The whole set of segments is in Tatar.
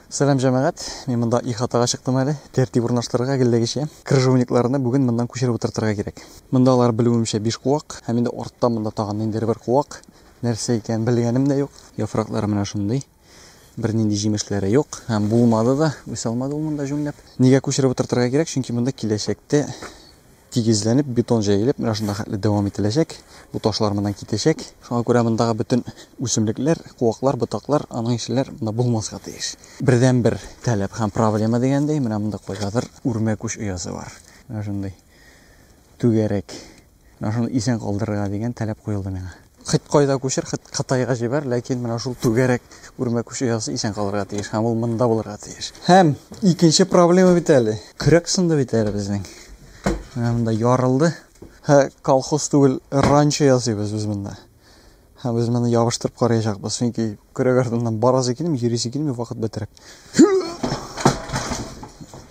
Сәлам, җәмәгать. Мин монда ихатага чыктым әле. Тәртип урнаштырырга гелдәгечә. Крыжовникларны бүген моннан күчереп утыртырга кирәк. Монда алар белүемчә 5 куак, һәм инде артта монда тагын ниндидер бер куак. Нәрсә икәнен белгәнем дә юк. Яфраклары менә шундый. Бернинди җимешләре юк һәм булмады да, үсә алмады ул монда җүнләп. Нигә күчереп утыртырга кирәк? Чөнки монда киләчәктә тигезләнеп, бетон җәелеп, менә шунда хәтле дәвам ителәчәк. Бу ташлар моннан китәчәк. Шуңа күрә мондагы бөтен үсемлекләр, куаклар, ботаклар, аның ишеләр монда булмаска тиеш. Бердән-бер таләп һәм проблема дигәндәй, менә монда кайдадыр үрмәкүч оясы бар. Менә шундый түгәрәк. Менә шуны исән калдырырга дигән таләп куелды миңа. Хит кайда күчер, хит Кытайга җибәр, ләкин менә шул түгәрәк үрмәкүч оясы исән калырга тиеш һәм ул монда булырга тиеш. Һәм икенче проблема бит әле. Көрәк сынды бит әле безнең. Менә монда ярылды. Һә, колхоз түгел, ранчо ясыйбыз без монда. Һәм без моны ябыштырып караячакбыз, чөнки көрәк артыннан барасы килми, йөрисе килми, вакыт бетереп.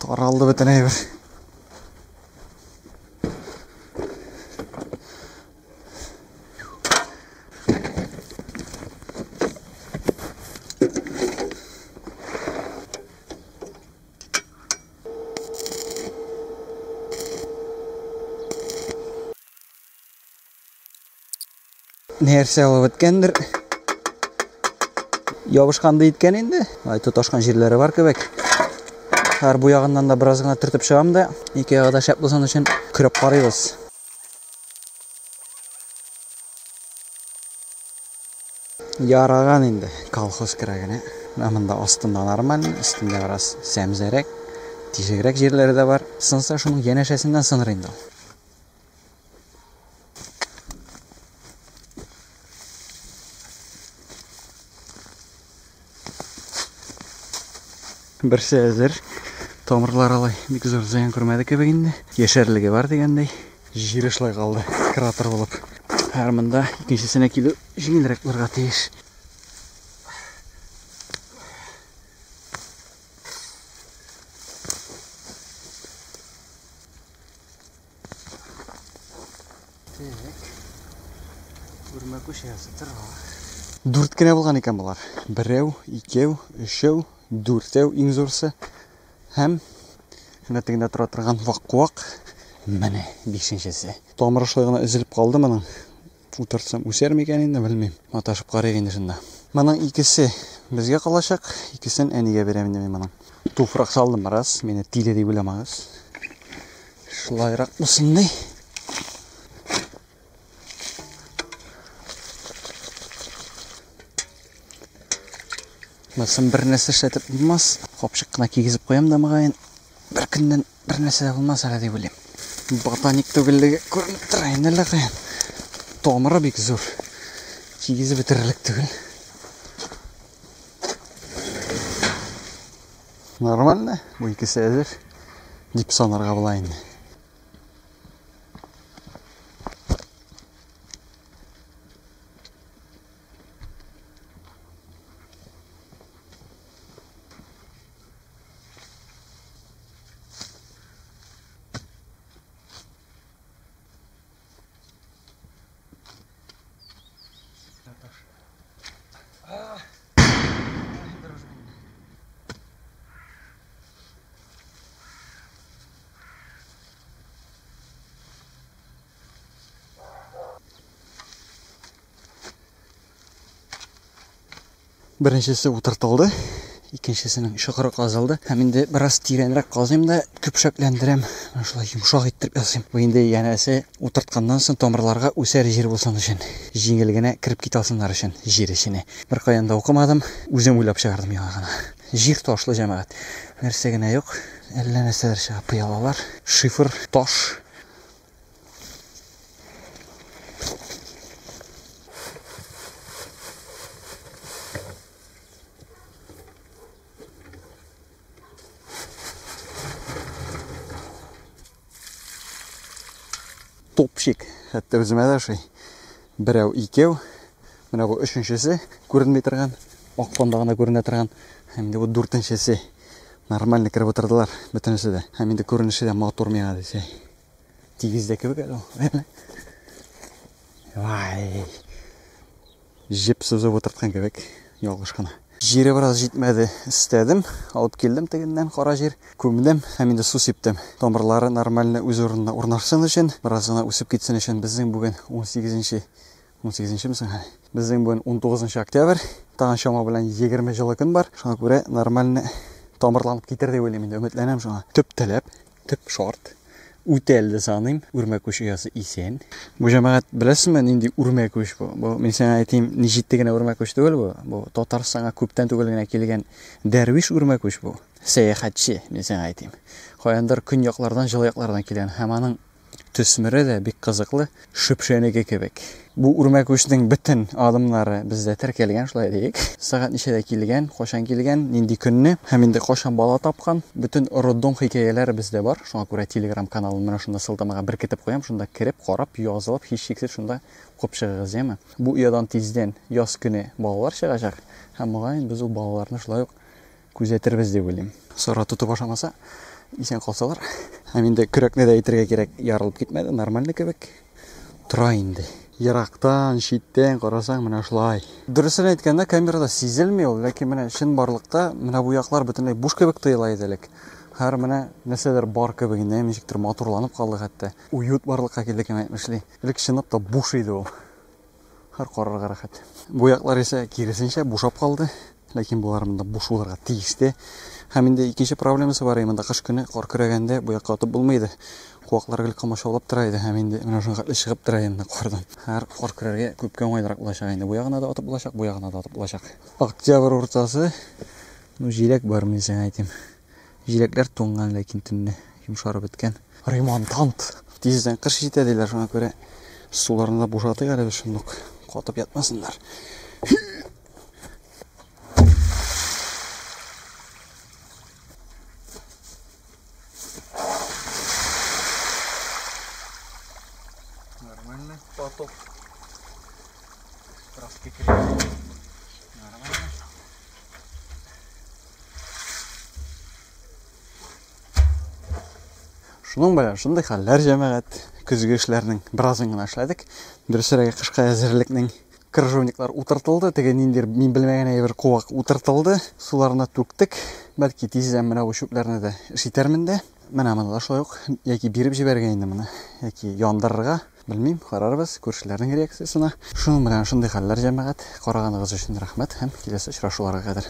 Таралды бөтен әйбер. Нәрсә алып беткәндер. Ябышкан да иткән инде. Ай, тоташкан җирләре бар кебек. Һәр бу ягыннан да бераз гына төртеп чыгам да, ике ягы да шәп булсын өчен көрәп карыйбыз. Яраган инде колхоз көрәгенә. Менә монда астында нормально, өстендә бераз сәмзәрәк, тишегрәк җирләре дә бар. Сынса, шуның янәшәсеннән сыныр инде ул. Берсе әзер. Тамырлар алай бик зур зыян күрмәде кебек инде. Яшәрлеге бар дигәндәй. Җир шулай калды, кратер булып. Һәр монда икенчесенә килү җиңелрәк булырга тиеш. Так. Үрмәкүч оясы тора. Дүрт кенә булган икән болар. Берәү, икәү, өчәү, дүртәү иң зурсы. Һәм менә тегендә тора торган вак куак. Менә бишенчесе. Тамыры шулай гына өзелеп калды моның. Утыртсам үсәр микән инде, белмим. Маташып карыйк инде шунда. Моның икесе безгә калачак, икесен әнигә бирәм инде мин моның. Туфрак салдым бераз, мине тиле дип уйламагыз. Шулайрак булсын ди. Монысын бер нәрсә эшләтеп булмас. Капчык кына кигезеп куям да мөгаен. Бер көннән бер нәрсә дә булмас әле дип уйлыйм. Ботаник түгеллеге күренеп тора инде әллә каян. Тамыры бик зур. Кигезеп бетерерлек түгел. Нормально, бу икесе әзер дип санарга була инде. Беренчесе утыртылды, икенчесенең чокыры казылды. Һәм инде бераз тирәнрәк казыйм да көпшәкләндерәм. Менә шулай йомшак иттереп ясыйм. Бу инде янәсе утыртканнан соң тамырларга үсәр җир булсын өчен, җиңел генә кереп китә алсыннар өчен җир эченә. Беркаян да укымадым, үзем уйлап чыгардым яңа гына. Җир ташлы, җәмәгать. Нәрсә генә юк, әллә нәрсәләр чыга, пыялалар, шифр, таш. Топчик, хәтта үземә дә ошый. Берәү, икәү. Менә бу өченчесе күренми торган, ак фонда гына күренә торган. Һәм инде бу дүртенчесе. Нормально кереп утырдылар бөтенесе дә. Һәм инде күренеше дә матур миңа дисә. Тигез дә кебек әле ул. Әйме? Вай. Җеп сузып утырткан кебек, ялгыш кына. Җире бераз җитмәде, өстәдем, алып килдем тегеннән кара җир, күмдем һәм инде су сиптем. Тамырлары нормально үз урынына урнашсын өчен, бераз гына үсеп китсен өчен безнең бүген 18-нче 18-нчеме соң әле? Безнең бүген 19 октябрь, тагын чама белән 20 җылы көн бар. Шуңа күрә нормально тамырланып китер дип уйлыйм инде, өметләнәм шуңа. Төп таләп, төп шарт үтәлде саныйм. Үрмәкүч оясы исән. Бу җәмәгать беләсезме, нинди үрмәкүч бу? Бу мин сиңа әйтим, ни җитте генә үрмәкүч түгел бу. Бу Татарстанга күптән түгел генә килгән дәрвиш үрмәкүч бу. Сәяхәтче, мин сиңа әйтим. Каяндыр көньяклардан, җылы яклардан килгән һәм аның төсмере дә бик кызыклы, шөпшәнеке кебек. Бу үрмәкүчнең бөтен адымнары бездә теркәлгән, шулай диек. Сәгать ничәдә килгән, кайчан килгән, нинди көнне һәм инде кайчан бала тапкан, бөтен роддом хикәяләре бездә бар. Шуңа күрә Telegram каналын менә шунда сылтамага беркетеп куям, шунда кереп, карап, язылып, һичшиксез шунда укып чыгыгыз, яме. Бу оядан тиздән яз көне балалар чыгачак һәм мөгаен без ул балаларны шулай ук күзәтербез дип уйлыйм. Сара тотып ашамаса, исән калсалар. Һәм инде көрәкне дә әйтергә кирәк, ярылып китмәде, нормально кебек тора инде. Ерактан, читтән карасаң, менә шулай. Дөресен әйткәндә, камерада сизелми ул, ләкин менә чынбарлыкта менә бу яклар бөтенләй буш кебек тоела иде элек. Хәер менә нәрсәдер бар кебек инде, ничектер матурланып калды хәтта. Уют барлыкка килде кем әйтмешли. Элек чынлап та буш иде ул. Хәр карарга рәхәт. Бу яклар исә киресенчә бушап калды. Ләкин болар монда буш булырга тиеште. Һәм инде икенче проблемасы бар, монда кыш көне кар көрәгәндә бу якка атып булмый иде. Куаклар гел комачаулап тора иде һәм инде менә шуңа хәтле чыгып тора инде кардан. Хәер, кар көрәргә күпкә уңайлырак булачак инде. Бу ягына да атып булачак, бу ягына да атып булачак. Октябрь уртасы. Ну, җиләк бар, мин сиңа әйтим. Җиләкләр туңган, ләкин төнне йомшарып беткән. Ремонтант. Тиздән кыш җитә диләр, шуңа күрә суларны да бушатыйк әле без шундук. Катып ятмасыннар. Нормально. Потоп. Краски Нормально. Шуның белән шундый хәлләр, җәмәгать. Көзге эшләрнең беразын гына эшләдек. Дөресрәге, кышка әзерлекнең крыжовниклар утыртылды, теге ниндидер мин белмәгән әйбер куак утыртылды. Суларны түктек. Бәлки тиздән менә бу чүпләрне дә эш итәрмен дә. Менә моны да шулай ук яки биреп җибәрергә инде моны, яки яндырырга, белмим, карарбыз күршеләрнең реакциясенә. Шуның белән шундый хәлләр, җәмәгать. Караганыгыз өчен рәхмәт һәм киләсе очрашуларга кадәр.